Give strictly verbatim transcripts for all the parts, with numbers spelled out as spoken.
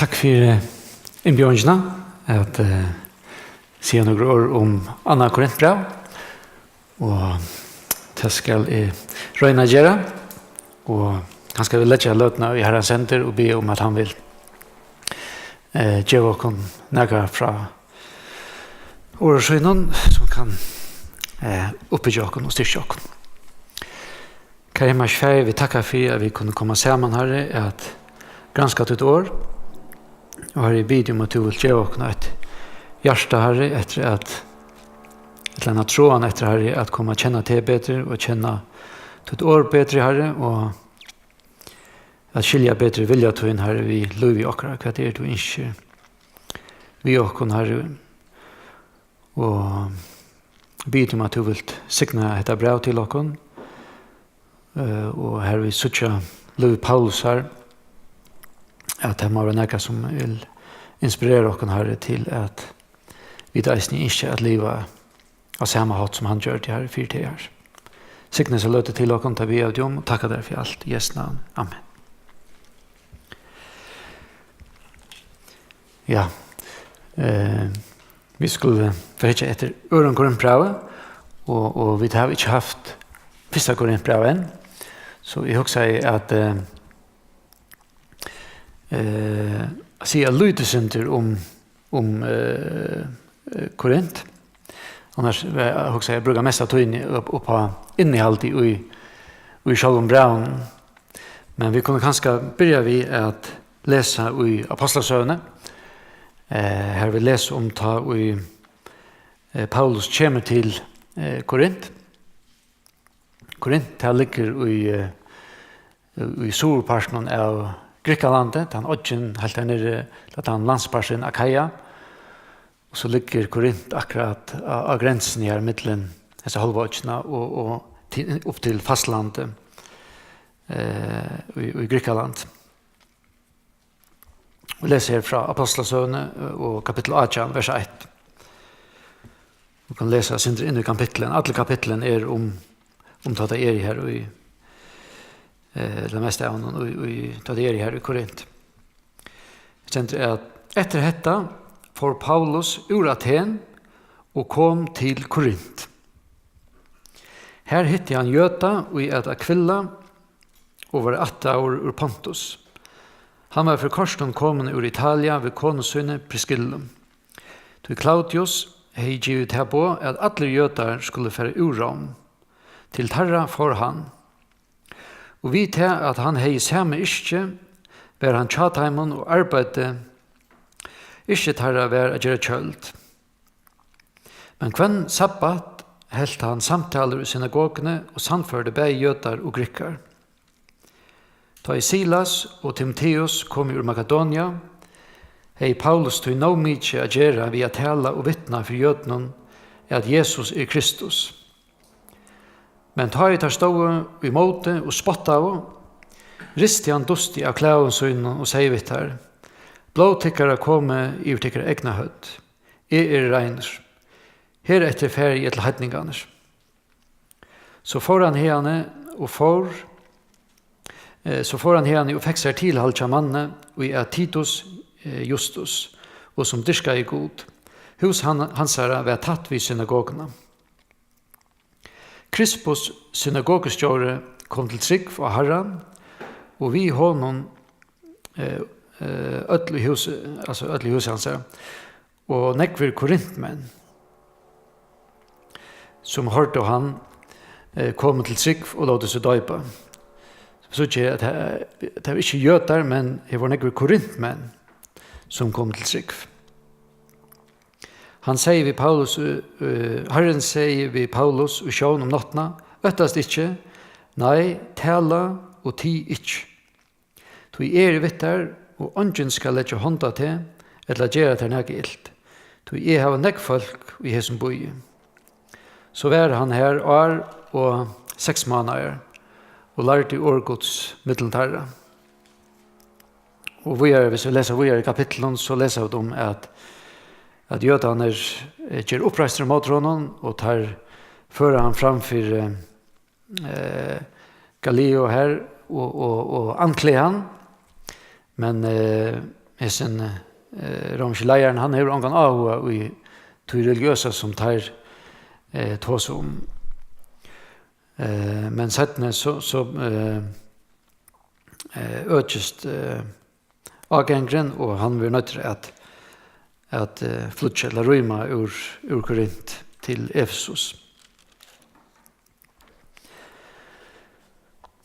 Takk fyri innbjóðingina at eh, siga nøkur orð um annað Korintbræv, og tað skal eg royna at gera, og kanska vil leggja løtuna í Harrans hendur og biðja um, at hann vil eh, geva okkum nakað frá orði sínum, sum kann eh, uppbyggja okkum og styrkja okkum. Kæri himmalski Faðir, vit takka fyri, at vit kunnu koma saman, Harri, at granska títt orð. Og Harri, eg biði um, at tú vilt geva okkum eitt hjarta, Harri, eftir at, ella eina tráan eftir, Harri, at koma at kenna teg betur og kenna títt orð betri, Harri, og at skilja betri vilja tín, Harri, við lívi okkara, hvat er tú ynskir við okkum, Harri. Og biði um, at tú vilt signa hetta bræv til okkum, eh, og har vit síggja lív Paulusar, at tað má vera nakað, sum vil inspirera okkum, Harri, til at vit eisini ynskja at liva á sama hátt, sum hann gjørdi, Harri, fyri teg, Harri. Signa hesa løtu til okkum, tað biðja vit um, og takka tær fyri alt í Jesu navn. Amen. Ja, eh, vit skulu fara at hyggja eftir øðrum Korintbrævi, og, og vit hava ikki havt fyrsta Korintbræv enn, so eg hugsaði at eh, eh, at siga lítið sindur um, um eh, eh, Korint. Annars eh, hugsaði eg at brúka mesta tíðina upp, upp á innihaldið í, í sjálvum brævinum. Men vit kunnu kanska byrja við at lesa í Apostlasøguni, eh, har vit lesa um, tá ið eh, Paulus kemur til eh, Korint. Korint, tað liggur í, eh, í suðurpartinum av Grikkalandi, tann oyggin heilt har niðri, ella tann landsparturin Akaia. Og so liggur Korint akkurát á, á grensini her millum hesa hálvu oyggjuna og, og til, upp til fastlandið eh, í, í Grikkaland. Vit lesa her frá Apostlasøguni eh, og kapittul átjan, vers eitt. Vit kunnu lesa eitt sindur inn í kapitlin. Allir kapitlin er um, um tá tey eru her í, eh, tað mesta av honum, í, í, tá tey eru her í Korint. Stendur at eftir hetta fór Paulus úr Aten og kom til Korint. Her hitti hann Jøda, ið æt Akvila, og var ættaður úr Pontus. Hann var fyri kortum komin úr Italia við konu síni Priskillu. Tí Klaudius hevði givið tað boð, at allir Jødar skulu fara úr Róm. Til teirra fór hann. Og við tað, at hann hevði sama yrki, var hann hjá teimum og arbeiddi. Yrki teirra var at gera tjøld. Men hvønn sabbat helt hann samtalur í synagoguni og sannførdi bæði Jødar og Grikkar. Tá ið Silas og Timoteus komu úr Makedonia, hevði Paulus tí nóg mikið at gera við at tala og vitna fyri Jødunum, at Jesus er Kristus. Men tá ið teir stóðu ímóti og spottaðu, risti hann dustið av klæðum sínum og segði við teir: Blóð tykkara komi yvir tykkara egna høvd. Eg eri reinur. Hereftir fari eg til heidningarnar. So fór hann hiðani og fór, eh, so fór hann hiðani og fekk sær tilhald hjá manni, ið æt Titus eh, Justus, og sum dyrkaði Gud. Hús hann, hansara var tætt við synagoguna. Krispus, synagogustjóri, kom til trúgv á Harran, og við honum eh, eh, øll í húsi, altso øll í húsi hansara, og nógvir korintmenn, sum hoyrdu hann, eh, komu til trúgv og lótu seg doypa. So síggi eg, at tað, tað var ikki jødar, men her vóru nógvir korintmenn, sum komu til trúgv. Hann segði við Paulus, eh, eh, Harrin segði við Paulus í sjón um náttina: Óttast ikki, nei, tala og tig ikki. Tí eg eri við tær, og eingin skal leggja hond á teg, ella gera tær nakað ilt. Tí eg havi nógv fólk í hesum býi. So var hann har ár og seks mánaðir, og lærdi orð Guds millum teirra. Og víðari, hvis vit lesa víðari í kapitlinum, so lesa vit um, at, at jødarnir eh, gera uppreistur ímóti honum, og teir føra hann fram fyri eh, Galio her og, og, og anklaga hann. Men eh, hesin, eh, rómski leiðarin, hann hevur ongan áhuga í tí religiøsa, sum teir, eh, tosa um. Eh, men seinni so, so, eh, eh, økist, eh, ágangurin, og hann verður noyddur at, at, eh, flýggja ella rýma úr, úr Korint til Efesus.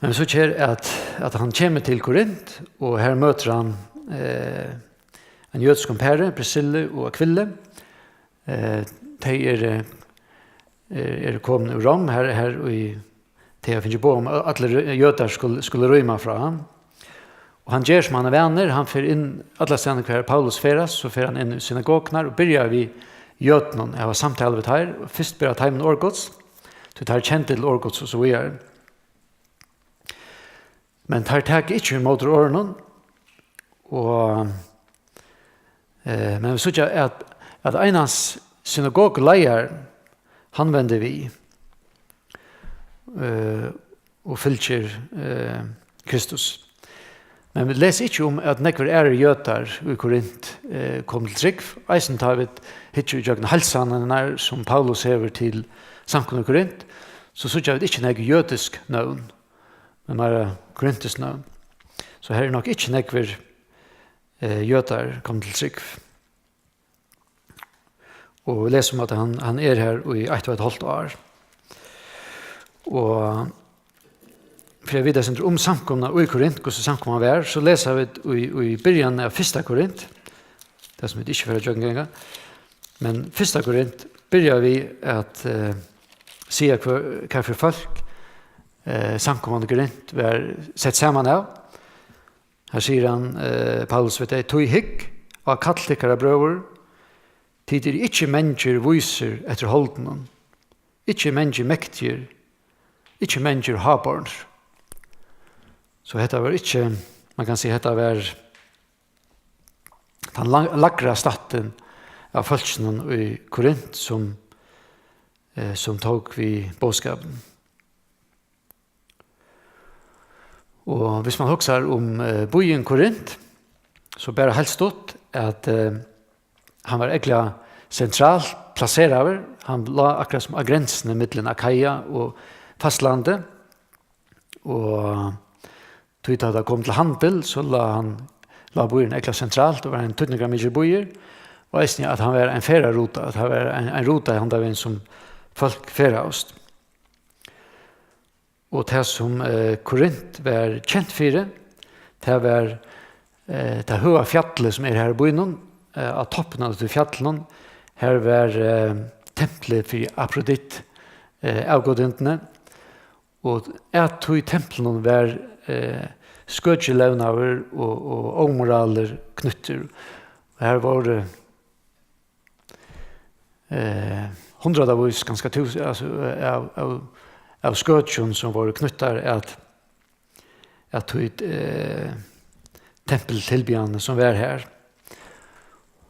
Men so sker at, at hann kemur til Korint, og her møtir hann, eh, ein jødiskum pari, Priscillu og Akvillu. Eh, tey eru, eh, eru komin úr Rom, her, her í, tey hava fingið boð um, at allir jødar skulu, skulu rýma frá. Og hann ger sum hann er vanur, hann fer inn allastaðni, hvar Paulus ferðast, so fer hann inn í synagogurnar og byrjar við jødunum at hava samtalu við teir, og fyrst ber hann teimum orð Guds, tí teir kendu til orð Guds og so víðari. Men teir taka ikki ímóti orðunum, og, eh, men vit síggja, at, at einans synagoguleiðarin, hann vendir við, eh, og fylgir, eh, Kristus. Men vit lesa ikki um, at nógvir aðrir jødar í Korint, eh, komu til trúgv, eisini tá vit hyggja ígjøgnum heilsanirnar, sum Paulus hevur til samkomuna í Korint, so síggja vit ikki nógv jødisk nøvn, men meira korintisk nøvn. So her er nokk ikki nógvir, eh, jødar komnir til trúgv. Og vit lesa um, at hann, hann er her í eitt og eitt hálvt ár. Og fyri at vita eitt sindur um samkomuna í Korint, hvussu samkoman var, so lesa vit í, í byrjan av fyrsta Korint, tað sum vit ikki fara at gjøgnumganga, men fyrsta Korint byrjar við at, eh, siga, hvat, hvat fyri fólk, eh, samkoman í Korint var sett saman av. Her sigur hann, eh, Paulus við tey: "Tí hygg á kall tykkara, brøður, tit eru ikki mangir vísir eftir holdinum, ikki mangir mektigir, ikki mangir hábornir." So hetta var ikki, man kann siga, hetta var tann lang-, lægra stættin av fólkinum í Korint, sum, eh, sum tók við boðskapinum. Og hvis man hugsar um, eh, býin Korint, so bara heilt stutt, at, eh, hann var ógvuliga sentralt plaseraður. Hann lá akkurát sum á grensini millum Akaia og fastlandið. Og tí tá tað kom til handil, so lá hann, lá býurin ógvuliga sentralt og var ein týdningarmikil býur. Og eisini at hann var ein ferðaruta, at hann var ein, ein ruta handan vegin, sum fólk ferðaðust. Og tað, sum, eh, Korint var kent fyri, tað var, eh, tað høga fjallið, sum er her í býnum, eh, á toppinum av tí fjallinum, har var, eh, templið fyri Afrodit, eh, avgudindini. Og at tí templinum var, eh, skøkilevnaður og, og ómoralur knýttur. Og har vóru eh, hundraðavís, kanska tús-, altso, av, av, av skøkjum, sum vóru knýttar at, at tí, eh, tempiltilbiðjan, sum var har.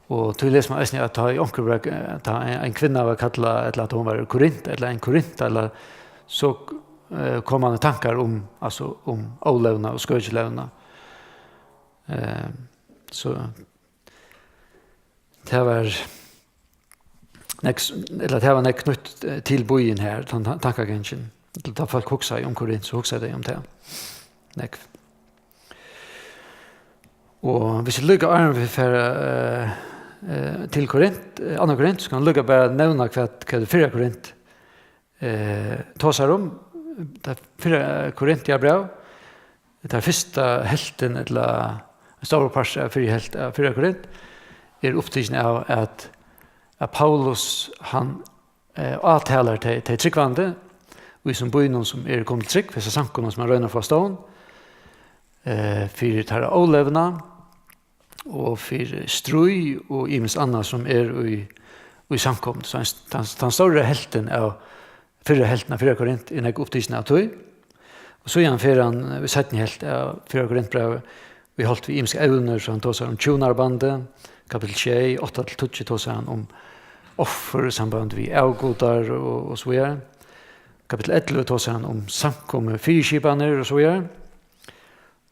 Og tí lesur man eisini, at tá ið onkur var, eh, tá ein, ein kvinna var kallað, ella at hon var úr Korint, ella ein Korint, ella, so, eh, kom man í tankar um, altso, um ólevnað og skøkilevnað. Eh, so, Tað var nógv s-, ella tað var nógv knýtt, eh, til býin her, tann tan-, tankagangin. Ella tá fólk hugsaðu um Korint, so hugsaðu tey um tað. Nógv. Og hvis vit líka, áðrenn vit fara, eh, eh, til Korint, eh, annað Korint, so kann vit líka bara nevna hvat, hvat fyrra Korint eh, tosar um. Tað fyrra Korintiabræv, tað fyrsta helvtin, ella ein stórur partur av fyrru helvt av fyrra Korint, er upptikin av, at, at Paulus, hann, eh, átalar tey, tey trúgvandi í hesum býnum, sum eru komin til trúgv, hesa samkomuna, sum hann roynir at fáa stovn, eh, fyri teirra ólevnað, og fyri stríð og ymiskt annað, sum er í, í samkomuni. So ein st-, tann, tann stóra helvtin av fyrra helvtina av fyrra Korint er nógv upptikin av tí. Og síðan fer hann, eh, í seinnu helvt av fyrra Korintbrævi, í holt við ymisk evnir, so hann tosar um hjúnabandið, kapittul sjey, átta til tíggju tosar hann um offur í samband við avgudar og, og so víðari. Kapittul ellivu tosar hann um samkomufyriskipanir og so víðari.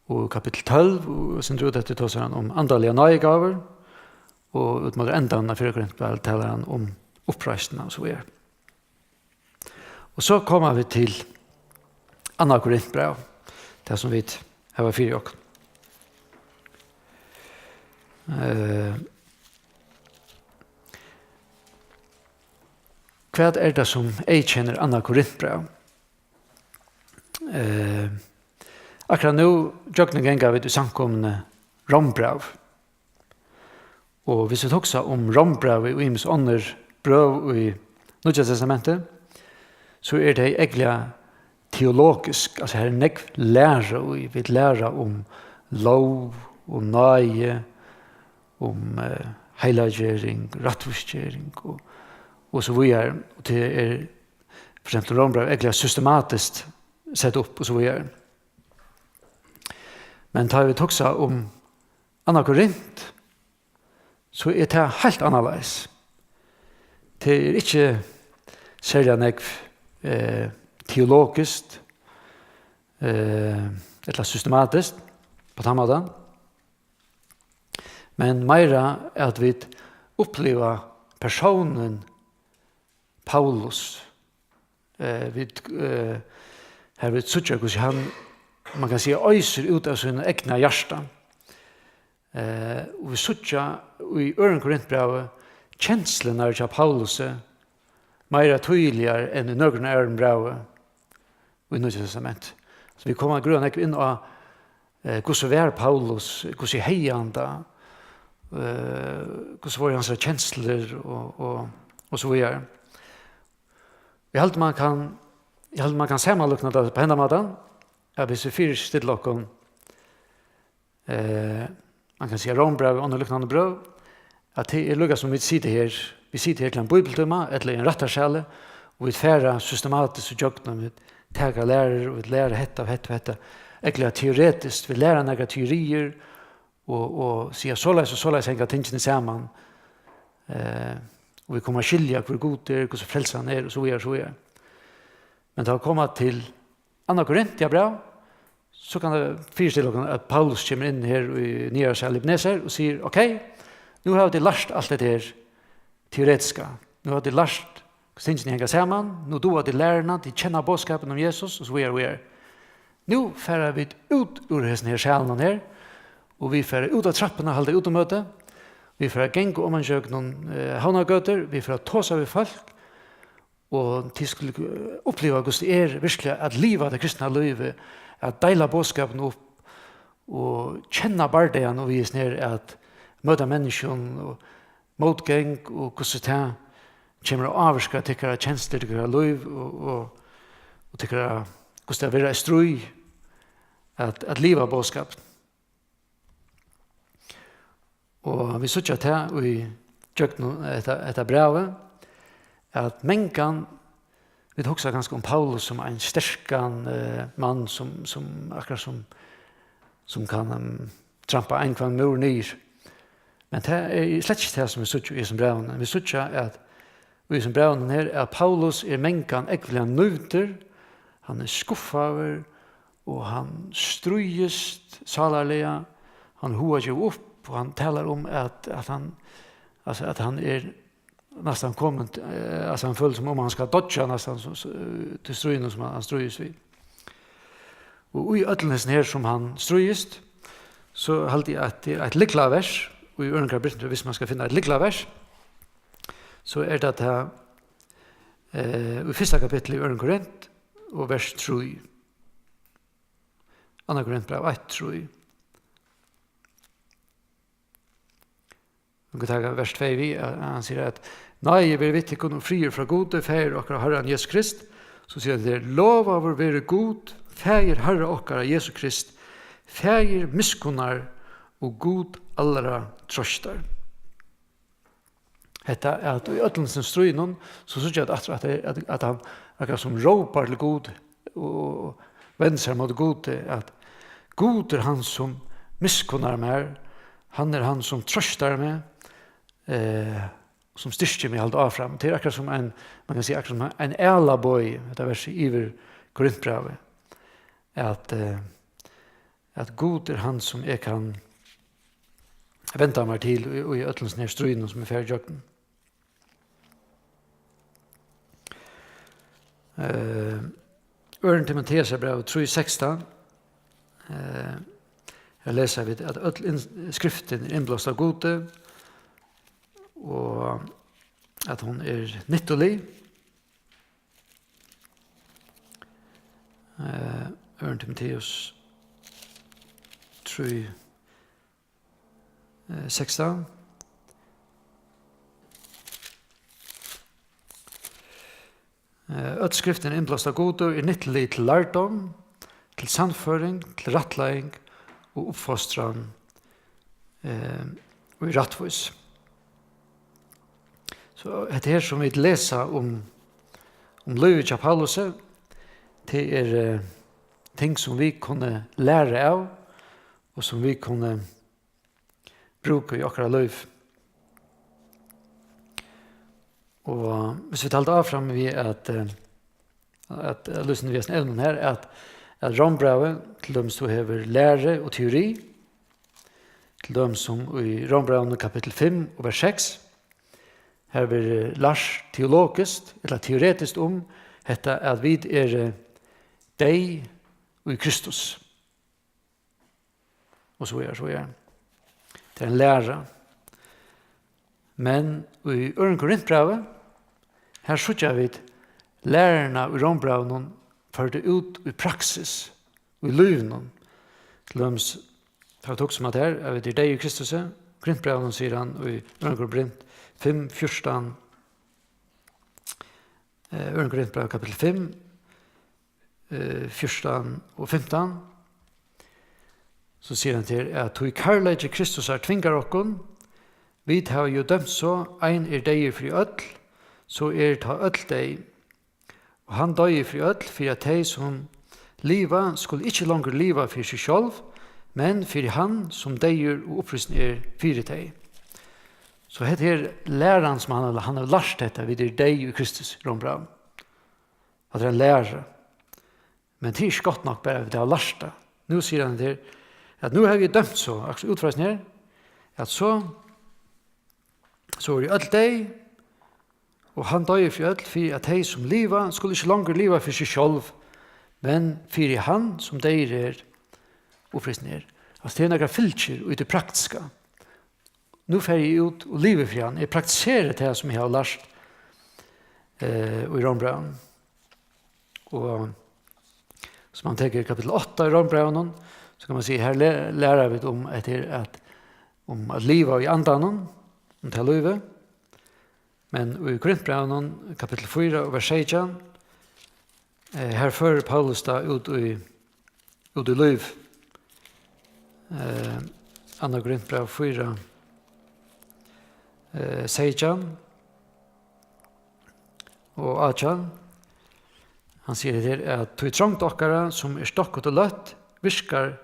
Og kapittul tólv, og sindur út eftir, tosar hann um andaligar náðigávur, og út móti endan av fyrra Korintbrævi talar hann um uppreisnina og so víðari. Og so koma vit til annað Korintbræv, tað sum vit hava fyri okkum. Eh, hvat er tað, sum eyðkennir annað Korintbræv? Eh, akkurát nú gjøgnumganga vit í samkomuni Rómbræv. Og hvis vit hugsa um Rómbrævið og ymisk onnur brøv í Nýggja Testamenti, so eru tey ógvuliga teologisk. Altso, her er nógv læra í. Vit læra um lóg, um náði, um, eh, heilaggering, rættvísgering og, og so víðari. Og tað er, for eksempel, Rómbrævið ógvuliga systematiskt sett upp og so víðari. Men tá vit hugsa um annað Korint, so er tað heilt annarleiðis. Tað er ikki serliga nógv, eh, teologiskt, eh, ella systematiskt á tann mátan. Men meira at vit uppliva persónin Paulus. Eh, vit, eh, har vit síggja, hvussu hann, man kann siga, oysir út av sínum egna hjarta. Eh, og vit síggja í øðrum Korintbrævi kenslurnar hjá Paulusi meira týðiligar enn í nøkrum øðrum brævi í Nýggja Testamenti. So vit koma grøn nógv inn á, eh, hvussu var Paulus, hvussu hevði hann tað, eh, hvussu vóru hansara kenslur og, og, og so víðari. Eg haldi, man kann, eg haldi, man kann samanlíkna tað á hendan mátan, at hvis vit fyristilla okkum, eh, man kann siga Rómbrævið og onnur líknandi brøv, at tað er líka sum vit sita her, vit sita her til ein bíbliutíma ella í ein rættarsali, og vit fara systematiskt ígjøgnum, vit taka lærur, og vit læra hetta og hetta og hetta, ógvuliga teoretiskt, vit læra nakrar teoriir, og, og siga, soleiðis og soleiðis hanga tingini saman. Eh, og vit koma at skilja, hvør Gud er, hvussu frelsan er, og so víðari, so víðari. Men tá vit koma til annað Korintbræv, so kann tað fyristilla okkum, at Paulus kemur inn her í nýggjara sal Ebenezer og sigur, ok, nú hava tit lært alt hetta her teoretiska. Nú hava tit lært, hvussu tingini hanga saman. Nú duga tit læruna, tit kenna boðskapin um Jesus, og so víðari, víðari. Nú fara vit út úr hesum her salinum her, og vit fara út á trappuna, halda útimøti. Vit fara at ganga oman gjøgnum, eh, havnargøtur, vit fara at tosa við fólk, og tit skulu, eh, uppliva, hvussu tað er virkuliga at liva tað kristna lívið, at deila boðskapin upp og kenna bardagan og við hesum her at møta menniskjum og mótgongd, og hvussu tað kemur at ávirka tykkara kenslur, tykkara lív, og, og, og tykkara, hvussu tað er at vera í stríð, at, at liva boðskapin. Og vit síggja tað í gjøgnum hetta, hetta brævið, at mangan, vit hugsa kanska um Paulus sum ein sterkan, eh, mann, sum, sum akkurát sum, sum kann, ehm, trampa ein hvønn múr niður. Men tað er slett ikki tað, sum vit síggja í hesum brævinum. Vit síggja, at í hesum brævinum her, at Paulus er mangan ógvuliga nívdur, hann er skuffaður, og hann stríðist sálarliga, hann hugar at geva upp, og hann talar um, at, at hann, altso, at hann er næstan komin, eh, altso, hann følir, sum um hann skal doyggja næstan, so, so, eh, til stríðin, sum hann, hann stríðist við. Og í øllum hesum her, sum hann stríðist, so haldi eg, at tað er eitt lyklavers, og í øðrum kapitli, hvis man skal finna eitt lyklavers, so er tað tað, eh, í fyrsta kapitli í Øðrum Korint, og vers trý. Annað Korintbræv eitt trý. Vit taka vers tvey við, og hann sigur, at náði veri við tykkum og friður frá Gudi, Faðir okkara, Harran Jesu Krist. So sigur hann her, lovaður veri Gud, Faðir Harra okkara Jesu Krist, Faðir miskunnar og Gud allra trøstar. Hetta, at í øllum sínum stríðum, so síggja vit aftur, at, at, at hann akkurát sum rópar til Gud og vendir sær móti Gudi, at Gud er hann, sum miskunnar mær, hann er hann, sum trøstar meg, eh, sum styrkir meg at halda áfram. Tað er akkurát sum ein, man kann siga, akkurát sum ein ælabogi, hetta versið yvir Korintbrævið, at, eh, at Gud er hann, sum eg kann venda mær til í, í øllum sånn her stríðum, sum eg fari ígjøgnum. Eh, Øðrum Timoteusarbrævi trý sekstan, eh, her lesa vit, at øll inn-, skriftin er innblást av Gudi, og at hon er nyttulig. Eh, Øðrum Timoteus trý, eh, sekstan. Eh, øll skriftin er innblást av Gudi og er nyttulig til lærdóm, til sannføring, til rættleiðing og uppfostran, eh, og í rættvís. So hetta her, sum vit lesa um, um lívið hjá Paulusi, tað er, eh, ting, sum vit kunnu læra av, og sum vit kunnu brúka í okkara lív. Og hvis vit halda áfram við at, eh, at, at lýsa við hesum evnum her, at, at Rómbrævið, til dømis, tú hevur læru og teori, til dømis sum í Rómbrævinum kapittul fimm og vers seks, her verður lært teologiskt, ella teoretiskt um hetta, at vit eru deyð í Kristus. Og so er, so er. Tað er ein læra. Men í Øðrum Korintbrævi, her síggja vit læruna í Rómbrævinum førda út í praksis, í lívinum. Til dømis, tá vit hugsa um at her, at vit eru deyð í Kristusi, Korintbrævinum sigur hann í Øðrum Korint fimm fjúrtan, eh, Øðrum Korintbrævi kapittul fimm, eh, fjúrtan og fimtan, so sigur hann her, at tí kærleiki Kristusar tvingar okkum, vit hava jú dømt so, ein er deyður fyri øll, so eru tá øll deyð. Og hann doyði fyri øll, fyri at tey, sum liva, skulu ikki longur liva fyri seg sjálv, men fyri hann, sum deyður og uppristin er fyri tey. So hetta her læran, sum hann, hann hevur lært hetta, vit eru deyð í Kristus, Rómbræv. At tað er ein læra. Men tað er ikki gott nokk bara, at vit hava lært tað. Nú sigur hann her, at nú havi eg dømt so, akkurát útfreistin her, at so, so eru øll deyð, og hann doyði fyri øll, fyri at tey, sum liva, skulu ikki longur liva fyri seg sjálv, men fyri hann, sum deyður er, og uppristin er. Altso, tað er nakrar fylgjur í tí praktiska. Nú fari eg út og livi fyri hann. Eg praktiseri tað, sum eg havi lært, eh, í Rómbrævinum. Og sum hann tekur í kapittul átta í Rómbrævinum, so kann man siga, her le-, læra vit um, at, at, um at liva í andanum, um tað lívið. Men í Korintbrævinum, kapittul fýra og vers seytjan, eh, her førir Paulus tað út í, út í lív. Eh, Annað Korintbræv fýra, eh, seytjan og átjan. Hann sigur her, at tí trongd okkara, sum er stokkut og løtt, virkar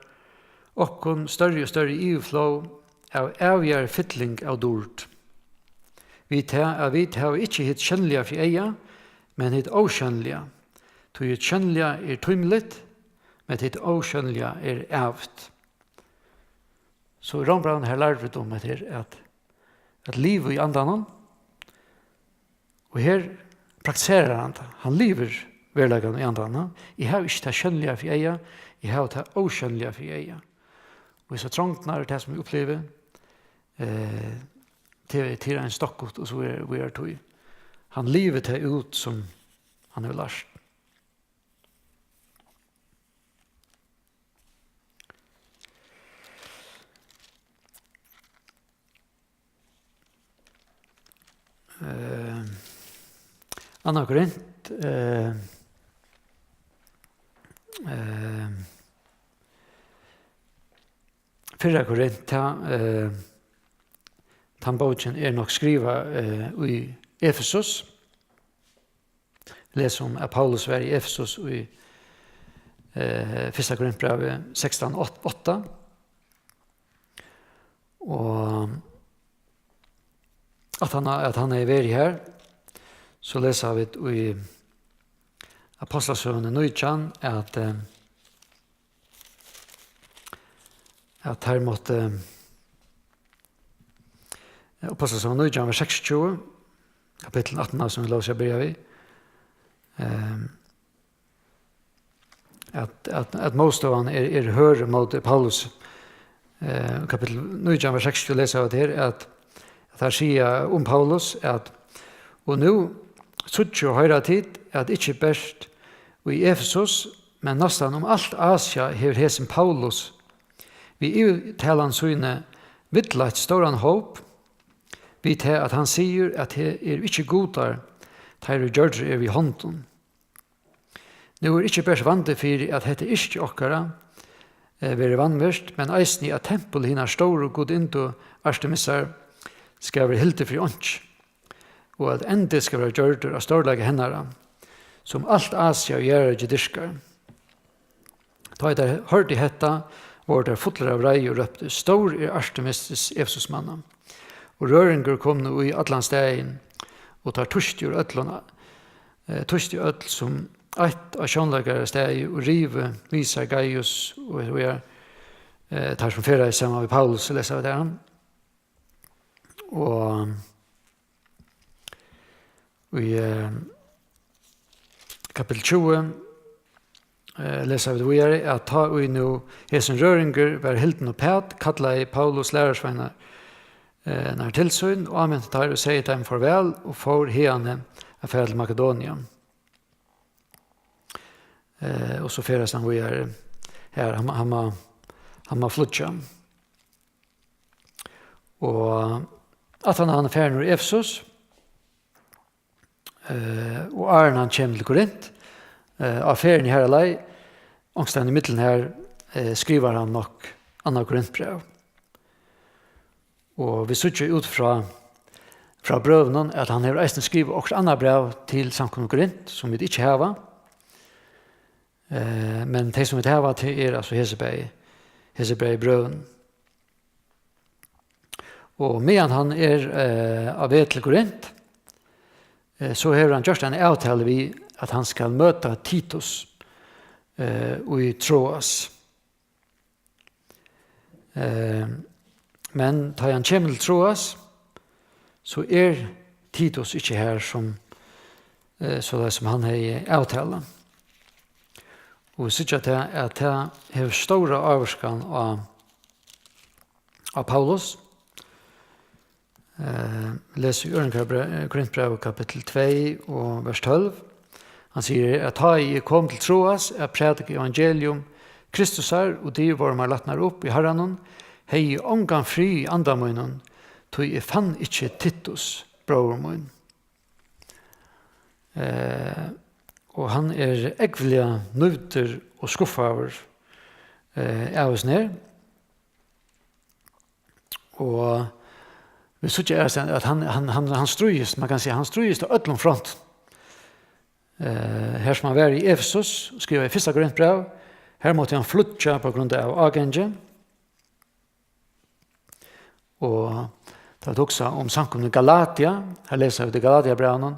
okkum størri og størri yvirflóð av ævigari fylling av dýrd. Við tað, at vit hava ikki hitt sjónliga fyri eyga, men hitt ósjónliga. Tí hitt sjónliga er tímiligt, men hitt ósjónliga er ævigt. So í Rómbrævinum her lærdu vit um, at her, at, at liva í andanum, og her praktiserar hann tað. Hann livir veruleikan í andanum. Eg havi ikki tað sjónliga fyri eyga, eg havi tað ósjónliga fyri eyga. Og hesar trongdirnar, tað sum eg upplivi, eh, til, til ein stokkut, og so er, og er tí. Hann livir tað út, sum hann hevur lært. Eh, Annað Korint, eh, eh, Fyrra Korint, ta, eh, tann bókin er nokk skrivað, eh, í Efesus. Lesa um, at Paulus var í Efesus í, eh, Fyrsta Korintbrævi sekstan átta. Og at hann, at hann hevði verið her, so lesa vit í Apostlasøguni nítjan, at, eh, at teir máttu, eh, Ápostlasøgan nítjan, vers seksogtjúgu, kapittul aftan á, sum vit lósu at byrja við, ehm, at, at, at mótstøðan er, er hørð móti Paulus. Eh, kapittul nítjan, vers seksogtjúgu lesa vit her, at, at teir siga um Paulus, at, "Og nú síggja og hoyra tit, at ikki bert í Efesus, men næstan um alt Asia hevur hesin Paulus við yvirtalan síni villleitt stóran hóp, við tað at hann sigur, at tað eru ikki gudar, teir eru gjørdir eru við hondum." Nú er ikki bert vandi fyri, at hetta yrki okkara, eh, verður vanvirt, men eisini, at tempul hinar stóru gudinnu Artemisar skal verða hildið fyri einki, og at endi skal verða gjørdur av stórleika hennara, sum alt Asia og jarðarøki dyrkar. Tá ið teir hoyrdu hetta, vóru teir fullir av reiði og róptu: "Stór er Artemis Efesusmanna!" Og røringur kom nú í allan staðin, og teir týstu úr øllum, eh, týstu øll sum eitt á sjónleikarastaði og rivu við sær Gaius og, og er, eh, teir sum ferðaðust saman við Paulus, og lesa við teir. Og í, eh, kapittul tjúgu, eh, lesa vit víðari, at tá ið nú hesin røringur var hildin uppat, kallaði Paulus lærisveinar, eh, nar til sín og áminti teir og segði teimum farvæl og fór hiðani at fara til Makedonia. Eh, og so ferðast hann víðari her, hann, hann má, hann má flýggja. Og aftan á hann er farin úr Efesus, eh, og áðrenn hann kemur til Korint, eh, á ferðini har á leið, onkustaðni í millum her, eh, skrivar hann nokk annað Korintbræv. Og vit síggja út frá, frá brøvunum, at hann hevur eisini skrivað okkurt annað bræv til samkomuna Korint, sum vit ikki hava. Eh, men tey, sum vit hava, tað er altso hesi bæði, hesi bæði brøvini. Og meðan hann er, eh, á veg til Korint, eh, so hevur hann gjørt eina avtalu við, at hann skal møta Titus, eh, í Troas. Eh, men tá hann kemur til Troas, so er Titus ikki har, sum, eh, soleiðis sum hann hevði avtalað. Og vit síggja tað, at tað hevur stóra ávirkan á, á Paulus. Eh, les í Øðrum Korintbrævi, kapittul tvey og vers tólv. Hann sigur her, at tá ið eg kom til Troas at prædika evangelium Kristusar, og dyr vóru mær latnar upp í Harranum, hevði eg ongan frið í anda mínum, tí eg fann ikki Titus, bróður mín. Eh, og hann er ógvuliga nívdur og skuffaður, eh, av hesum her. Og vit síggja her, at hann, hann, hann, hann stríðist, man kann siga, hann stríðist á øllum frontum. Eh, her sum hann var í Efesus, skrivaði fyrsta Korintbræv, her mátti hann flýggja á grund av ágangi. Og tá vit hugsa um samkomuna í Galatia, her lesa vit í Galatiabrævinum,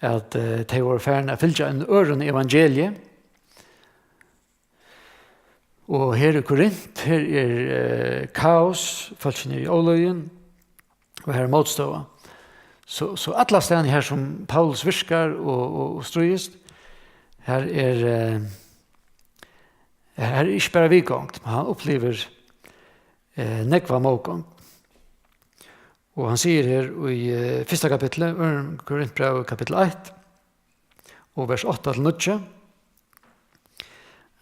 at, eh, tey vóru farin at fylgja einum øðrum evangelii. Og her í Korint, her er, eh, kaos, fólkini eru í óløgum, og her er mótstøða. So, so allastaðni her sum Paulus virkar og, og, og stríðist, her er, eh, her er ikki bara viðgongd, men hann upplivir, eh, nógva mótgongd. Og hann sigur her í, eh, fyrsta kapitli, Øðrum Korintbrævi, kapittul eitt, og vers átta til níggju.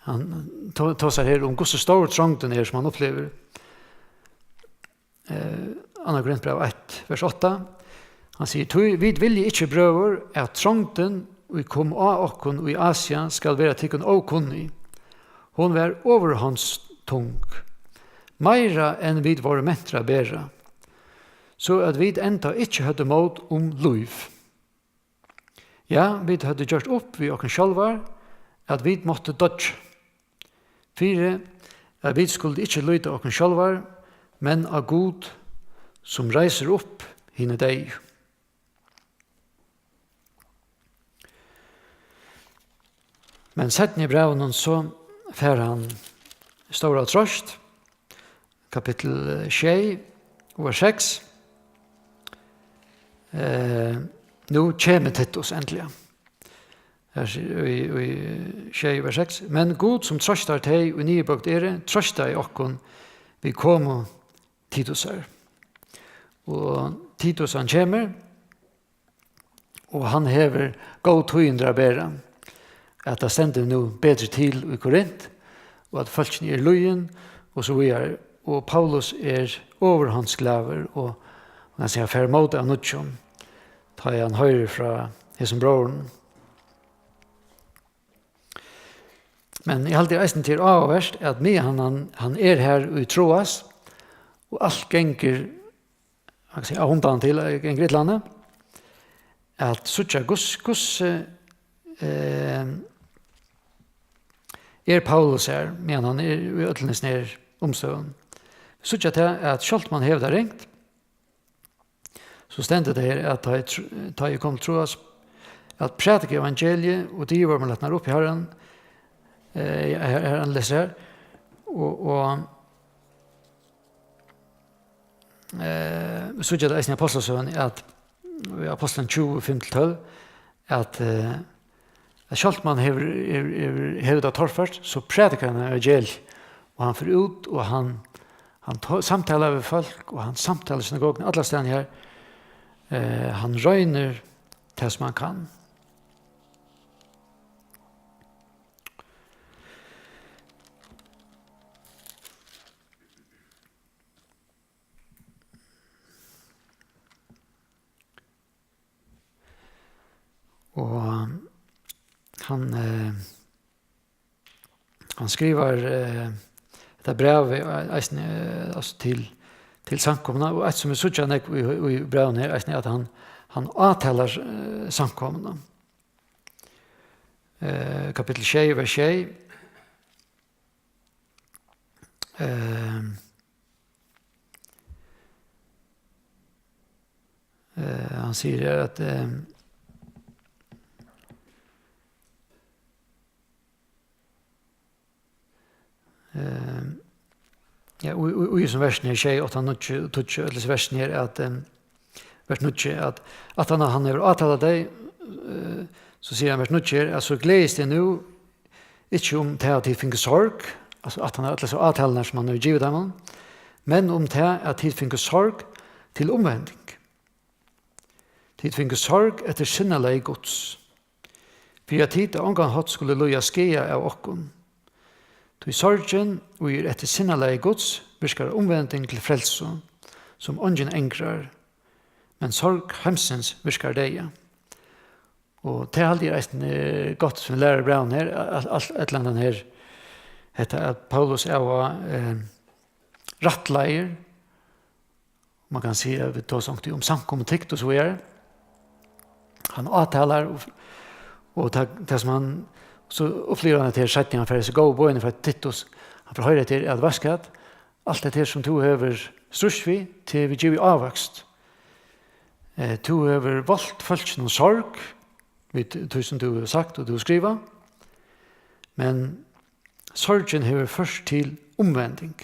Hann to-, tosar her um, hvussu stór trongdin er, sum hann upplivir. Eh, Annað Korintbræv eitt, vers átta. Hann sigur: "Tí vit vilja ikki, brøður, at trongdin, ið kom á okkum í Asia, skal vera tykkum ókunnig. Hon var ovurhondstung, meira enn vit vóru mentir at bera, so at vit enntá ikki høvdu mót um lív. Ja, vit høvdu gjørt upp við okkum sjálvar, at vit máttu doyggja, fyri at vit skuldu ikki líta okkum sjálvar, men á Gud, sum reisir upp hini deyðu." Men seinni í brævinum, so fær hann stóra troyst, kapittul sjey, vers seks. Eh, nú kemur Titus endiliga. Her s-, í, í sjey, vers seks: "Men Gud, sum troystar tey, ið niðurbøgd eru, troystaði okkum við komu Titusar." Og Titus, hann kemur, og hann hevur góð tíðindi at bera, at tað stendur nú betri til í Korint, og at fólkini eru lýðin, og so víðari. Og Paulus er ovurhondsglaður, og, man kann siga, fær mót av nýggjum, tá ið hann hoyrir frá hesum bróðrunum. Men eg haldi eisini, tað er áhugavert, at meðan hann, hann, hann er her í Troas, og alt gongur, man kann siga, av hundanum til, eh, gongur illa, at síggja, hvussu, hvussu, eh, er Paulus her, meðan hann er í øllum hesum her umstøðum. Síggja tað, at sjálvt um hann hevur tað ringt, so stendur tað her, at tá ið tr-, tá ið eg kom til Troas, at prædika evangeliið, og dygir vóru mær latnar upp í Harran, eh, her, her, hann lesur her, og, og, eh, vit síggja tað eisini í Ápostlasøguni, at í Ápostlasøguni tjúgu, fimm til tólv, at, eh, at sjálvt um hann hevur, hevur, hevur, hevur tað torført, so prædikar hann evangeliið, og hann fer út, og hann, hann to-, samtalar við fólk, og hann samtalar í synagoguni allastaðni her. Eh, hann roynir tað, sum hann kann. Og hann, eh, hann skrivar, eh, hetta brævið, eh, eisini, eh, altso til, til samkomuna, og eitt sum vit síggja nógv í, í brævinum her, eisini, at hann, hann átalar, eh, samkomuna. Eh, kapittul sjey, vers sjey. Eh, eh, hann sigur her at, eh, eh, ja, í, í, í hesum versinum her, sjey, átta, níggju, tíggju, øll hesi versinum her, at, eh, vers níggju, at, at hann, hann hevur átalað tey, eh, so sigur hann, vers níggju her, at: "So gleðist eg nú, ikki um tað, at tit fingu sorg," altso, at hann hevur allar hesar átalurnar, sum hann hevur givið teimum, "men um tað, at tit fingu sorg til umvending. Tit fingu sorg eftir sinnalagi Guds, fyri at tit á ongan hátt skulu líða skaða av okkum. Tí sorgin, ið er eftir sinnalagi Guds, virkar umvending til frelsu, sum eingin angrar, men sorg heimsins virkar deyða." Og tað haldi eg eisini er gott, sum lærir brævið her, at alt, alt, allan tann her, hetta at Paulus er, eh, rættleiðir, man kann siga, vit tosa onkuntíð um samkomuetikk og so víðari. Hann átalar, og, og tað, tað sum hann, so upplivir hann hetta her seinni, hann fær hesi góðu boðini frá Titus, hann fær hoyra hetta her, at, veitst hvat, alt hetta her sum tú hevur stríðst við, tað hevur givið ávøkst. Eh, tú hevur volt fólkinum sorg, við tí sum tú hevur sagt og tú hevur skrivað, men sorgin hevur ført til umvending.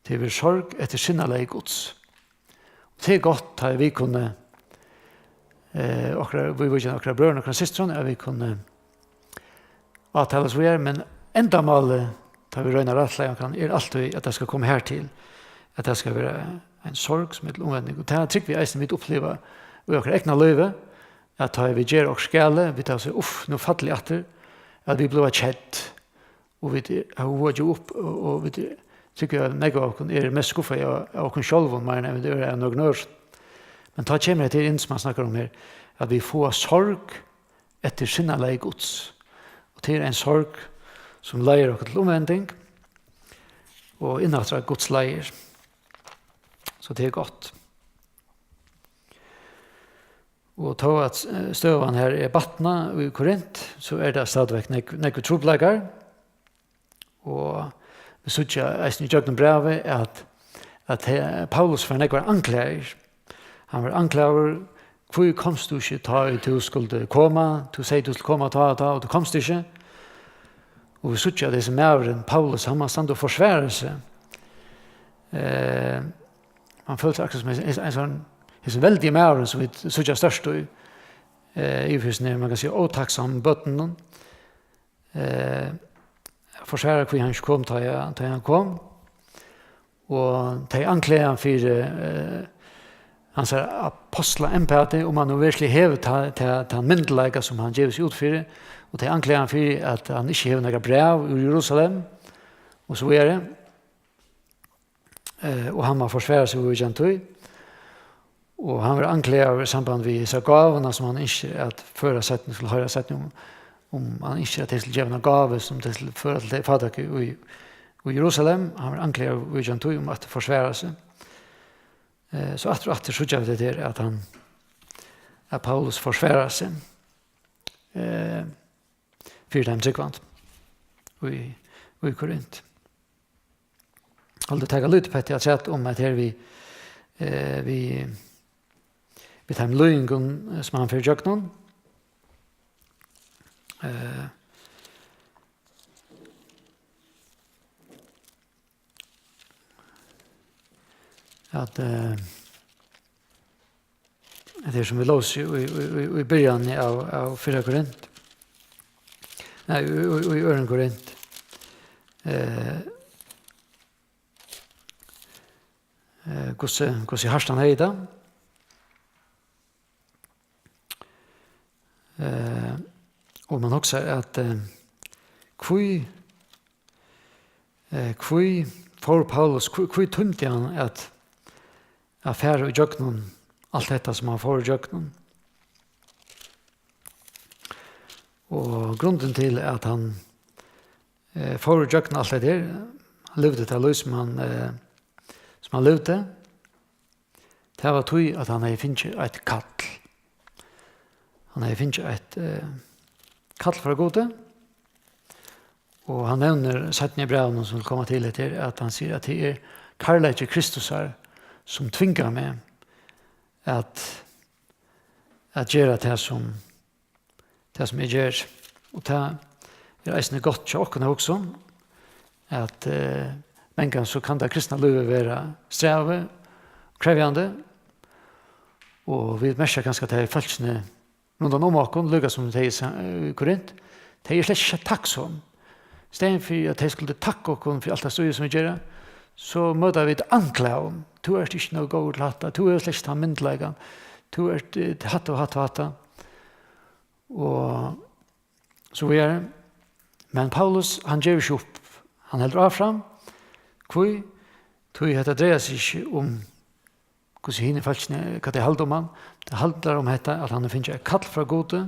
Tað hevur sorg eftir sinnalagi Guds. Og tað er gott, tá vit kunnu, eh, okkara, viðvíkja okkara brøðrum og okkara systrum, at vit kunnu átala og so víðari, men endamálið, tá vit royna at rættleiða onkran, er altíð, at tað skal koma her til, at tað skal vera ein sorg, sum er til umvending. Og tað trúgvi eg eisini, vit uppliva í okkara egna lívi, at tá vit gera okkurt galið, vit hava sagt: "Uff, nú falli eg aftur," at vit blíva kedd, og vit hava hug at geva upp, og, og vit, trúgvi eg, at nógv av okkum eru mest skuffaði av, av okkum sjálvum, meira enn vit eru av nøkrum øðrum. Men tá kemur hetta her inn, sum hann snakkar um her, at vit fáa sorg eftir sinnalagi Guds. Og tað er ein sorg, sum leiðir okkum til umvending, og inn aftur á Guds leiðir. So tað er gott. Og tó at, eh, støðan her er batnað í Korint, so er tað stadigvæk nógv, nógvir trupulleikar. Og vit síggja eisini ígjøgnum brævið, at, at he-, Paulus fær nógvar anklagur. Hann var anklagaður: "Hví komst tú ikki, tá ið tú skuldi koma? Tú segði, tú skuldi koma tá og tá, og tú komst ikki." Og vit síggja, at hesin maðurin, Paulus, hann má standa og forsvara seg. Eh, man følir seg akkurát sum ein, ein, ein sånn, ein sånn veldigur maður, sum vit síggja størst í, eh, í fyrstuni, man kann siga, ótakksom børnunum. Eh, forsvara, hví hann ikki kom, tá ið, tá ið hann kom. Og tey anklaga hann fyri, eh, hansara ápostlaembæti, um hann nú veruliga hevur ta, ta, tann myndugleika, sum hann gevur seg út fyri. Og tey anklaga hann fyri, at hann ikki hevur nakað bræv úr Jerusalem, og so víðari. Eh, og hann má forsvara seg viðvíkjandi tí. Og hann verður anklagaður í samband við hesa gávuna, sum hann ynskir at føra seinni, skulu hoyra seinni um, um hann ynskir, at tey skulu geva eina gávu, sum tey skulu føra til tey fátæku í, í Jerusalem. Hann verður anklagaður viðvíkjandi tí um at forsvara seg. Eh, so aftur og aftur síggja vit hetta her, at hann, at Paulus forsvarar seg, eh, fyri teimum trúgvandi í, í Korint. Eg vil taka lítið petti afturat um at her við, eh, við, við teimum líðingum, eh, sum hann fer ígjøgnum. Eh, at, eh, Hetta er sum vit lósu í, í, í, í byrjanini av, av fyrra Korint. Nei, í, í, í øðrum Korint. Eh, eh, hvussu, hvussu hart hann hevði tað. Eh, og man hugsar at, eh, hví, eh, hví fór Paulus, hví, hví tímdi hann at, at fara ígjøgnum alt hetta, sum hann fór ígjøgnum? Og grundin til, at hann, eh, fór ígjøgnum alt hetta her, hann livdi tað lív, sum hann, eh, sum hann livdi, tað var tí, at hann hevði fingið eitt kall. Hann hevði fingið eitt, eh, kall frá Gudi, og hann nevnir seinni í brævinum, sum vil koma til hetta her, at hann sigur, at tað er kærleiki Kristusar, sum tvingar meg at, at gera tað, sum tað, sum eg ger. Og tað er eisini gott hjá okkum at hugsa um, at, eh, mangan so kann tað kristna lívið vera strævið, krevjandi, og vit merkja kanska, at tey fólkini rundan um okkum, líka sum tey í Sa-, í Korint, tey eru slett ikki takksom. Í staðin fyri at tey skuldu takka okkum fyri alt tað stríðið, sum vit gera, so møta vit anklagum. Tú ert ikki nóg góður til hatta, tú hevur slett ikki tann myndugleikan, tú ert, eh, hatta og hatta og hatta. Og so víðari. Men Paulus, hann gevur ikki upp. Hann heldur áfram. Hví? Tí hetta dreiar seg ikki um, hvussu hini fólkini, hvat tey halda um hann. Tað handlar um hetta, at hann hevur fingið eitt kall frá Gudi,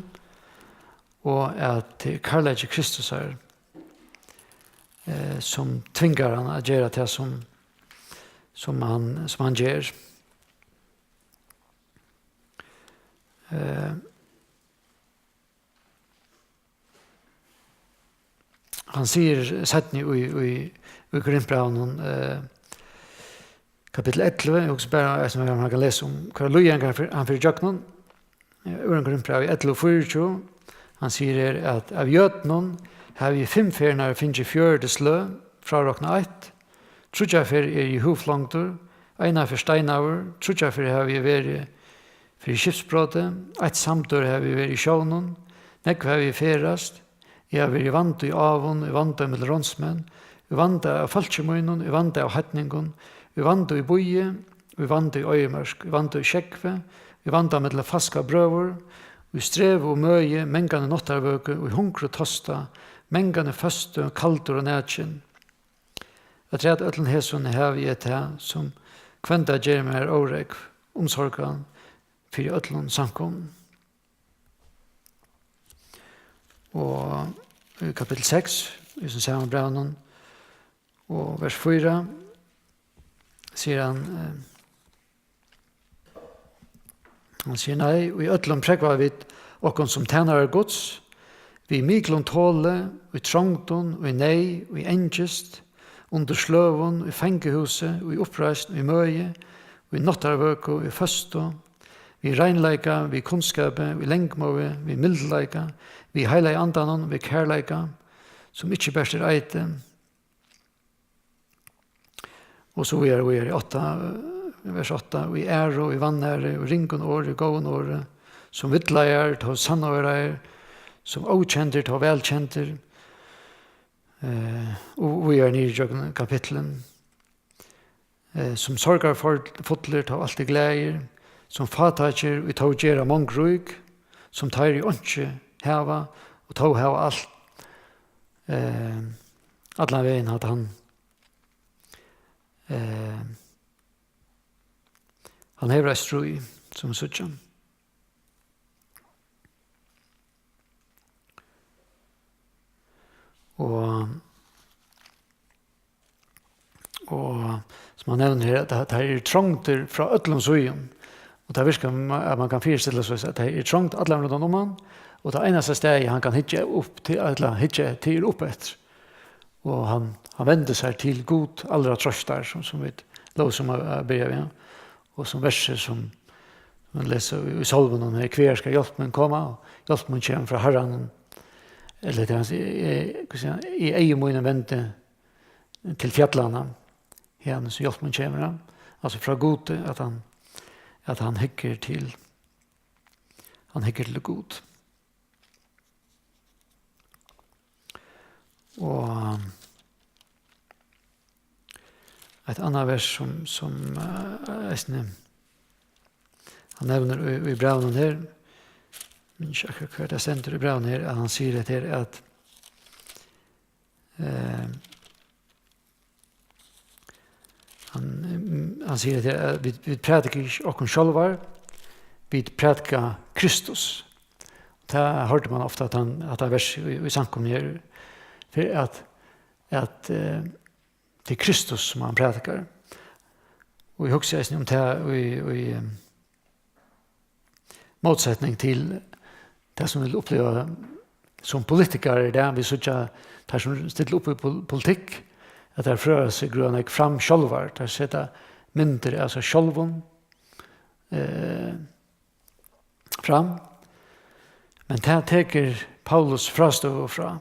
og at tað er kærleiki Kristusar, eh, sum tvingar hann at gera tað, sum, sum hann, sum hann ger. Eh, Hann sigur seinni í, í, í Korintbrævinum, eh, kapittul ellivu, eg hugsi bara, eisini, man kann lesa um, hvørjar líðingar hann fer, hann fer ígjøgnum. Eh, Øðrum Korintbrævi ellivu fýraogtjúgu, hann sigur her, at av jødunum havi eg fimm ferðirnar fingið fjøruti sløg, frároknað eitt. Tríggjar ferðir eri eg húðflongdur, eina ferð steinaður, tríggjar ferðir havi eg verið fyri skipsbroti, eitt samdøgur havi eg verið í sjónum, nógv havi eg ferðast, eg havi verið í vanda í ávum, í vanda millum ránsmenn, í vanda av fólki mínum, í vanda av heidningum, í vanda í býi, í vanda í oyðimørk, í vanda í sjógvi, í vanda millum falskar brøður, í strevi og møði, mangan í náttarvøku, í hungri og tosta, mangan í føstu, kaldur og nakin. Afturat øllum hesum havi eg tað, sum hvønn dag ger mær órógv, umsorgan fyri øllum samkomum. Og í kapittul seks, í hesum sama brævinum, og vers fýra, sigur hann, eh, Hann sigur: Nei, í øllum prógva vit okkum sum tænarar Guds, við miklum toli, í trongdum, í neyð, í angist, undir sløgum, í fangahúsi, í uppreisn, í møði, í náttarvøku, í føstu, við reinleika, við kunnskapi, við langmóði, við mildleika, við Heilaga Andanum, við kærleika, sum ikki bert er eiti, Og so víðari, víðari, átta, vers átta: "Og í æru, og í vanæru, og ringum orði, góðum orði, sum villleiðir, tó sannorðaðir, sum ókendir, tó vælkendir." Eh, og víðari niður gjøgnum kapitlin. Eh, "sum sorgarfullir, tó altíð glaðir, sum fátækir, ið tó gera mong rík, sum teir, ið einki hava, og tó hava alt." Eh, allan vegin hatta hann, eh, hann hevur eitt stríð, sum vit síggja. Og, og sum hann nevnir her, at teir eru trongdir frá øllum síðum. Og tað virkar, at man kann fyristilla seg, at teir eru trongdir allan rundan um hann, og tað einasta staðið, hann kann hyggja upp til, ella hyggja til, er upp eftir. Og hann, hann vendir seg til Gud allra trøstar, sum, sum vit lósu um at, at byrja við, og sum versið, sum man lesur í, í Sálmunum her: "Hvagar skal hjálp mín koma?" Og hjálp mín kemur frá Harranum. Ella tað hann sigur, eh, hvussu sigur hann, "Eg eyga míni vendi til fjallanna, haðani sum hjálp mín kemur." Ja? Altso frá Gudi, at hann, at hann hyggur til, hann hyggur til Gud. Og eitt annað vers, sum, sum, eh, eisini hann nevnir í, í brævinum her, minnist ikki akkurát, hvar tað stendur í brævinum her, at hann sigur hetta her, at, eh, hann, mm, hann sigur hetta her, at vit, vit prædika ikki okkum sjálvar, vit prædika Kristus. Tað hoyrdi man ofta, at hann, at tað vers í, í samkomuni her, fyri at, at, eh, tað er Kristus, sum hann prædikar. Og eg hugsi eisini um tað í, í, em, mótsetning til tað, sum vit uppliva sum politikarar í dag. Vit síggja teir, sum stilla upp í pol-, politikk, at teir føra seg greiðan vegin fram sjálvar. Teir seta myndir av seg sjálvum, eh, fram. Men tað tekur Paulus frástøðu frá.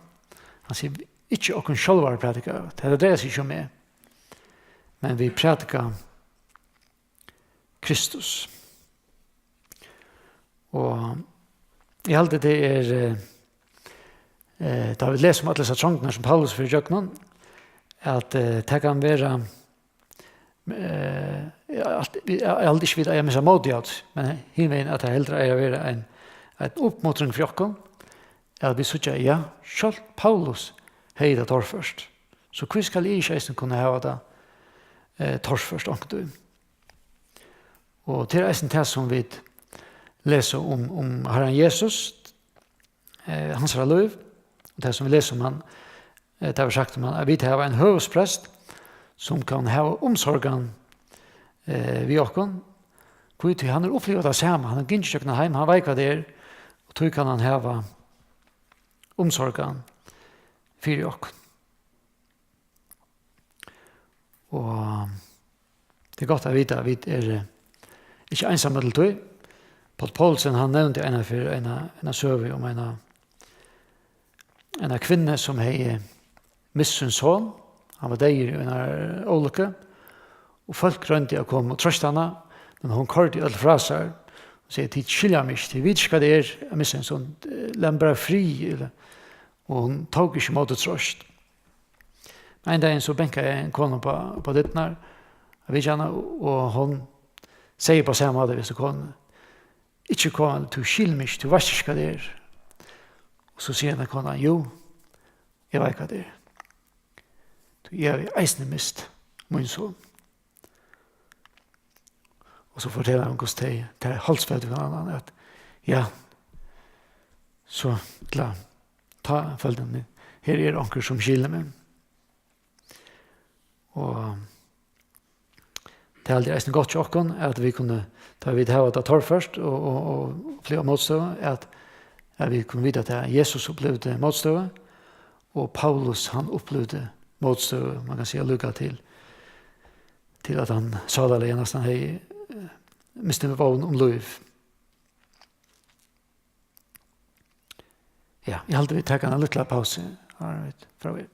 Hann sigur: "Ikki okkum sjálvar prædika." Tað dreiar seg ikki um meg. Men vit prædika Kristus. Og eg haldi, tað er, eh, eh, tá vit lesa um allar hesar trongdirnar, sum Paulus fer ígjøgnum, at, eh, tað kann vera, eh, eg, alt, eg, eg haldi ikki, vit eiga at missa mótið av tí, men hin vegin, at tað heldur eigur at vera ein, ein uppmuntring fyri okkum, at vit síggja, ja, sjálvt Paulus hevði tað torført. So hví skal eg ikki eisini kunna hava tað, eh, torført onkuntíð? Og tað er eisini tað, sum vit lesa um, um Harran Jesus, eh, hansara lív, og tað, sum vit lesa um hann, eh, tað verður sagt um hann, at vit hava ein høvuðsprest, sum kann hava umsorgan, eh, við okkum, hví tí hann hevur upplivað tað sama, hann hevur gingið gjøgnum heim, hann veit, hvat tað er, og tí kann hann hava umsorgan fyri okkum. Og tað er gott at vita, at vit eru, eh, ikki einsamøll í tí. Páll Poulsen, hann nevndi eina ferð eina, eina søgu um eina, eina kvinnu, sum hevði mist sín son. Hann var deyður í eini ólukku. Og fólk royndu at koma og trøsta hana, men hon koyrdi øll frá sær og segði: "Tit skilja meg ikki, tit vita ikki, hvat tað er at missa ein son. Lat meg bara í frið." Og hon tók ikki ímóti trøst. Ein dagin so bankaði ein kona upp á, upp á dyrnar at vitja hana, og hon segði upp á sama máta við hesa konu: "Ikki kona, tú skilir meg ikki, tú veitst ikki, hvat tað er." Og so sigur henda konan: "Jú, eg veit, hvat tað er. Tí eg havi eisini mist mín son." Og so fortelur hon, hvussu tey, tey haldsfevdu hvønn annan, at, ja, so, ella, tá føldi hon, her er onkur, sum skilir meg. Og tað haldi eg eisini gott hjá okkum, at vit kunnu, tá vit hava tað torført og, og, og uppliva mótstøðu, at, at vit kunnu vita, at Jesus upplivdi mótstøðu, og Paulus, hann upplivdi mótstøðu, man kann siga, líka til, til at hann sálarliga næstan hevði, eh, mist vón um lív. Ja, eg haldi, vit taka eina lítla pausu, áðrenn vit fara við.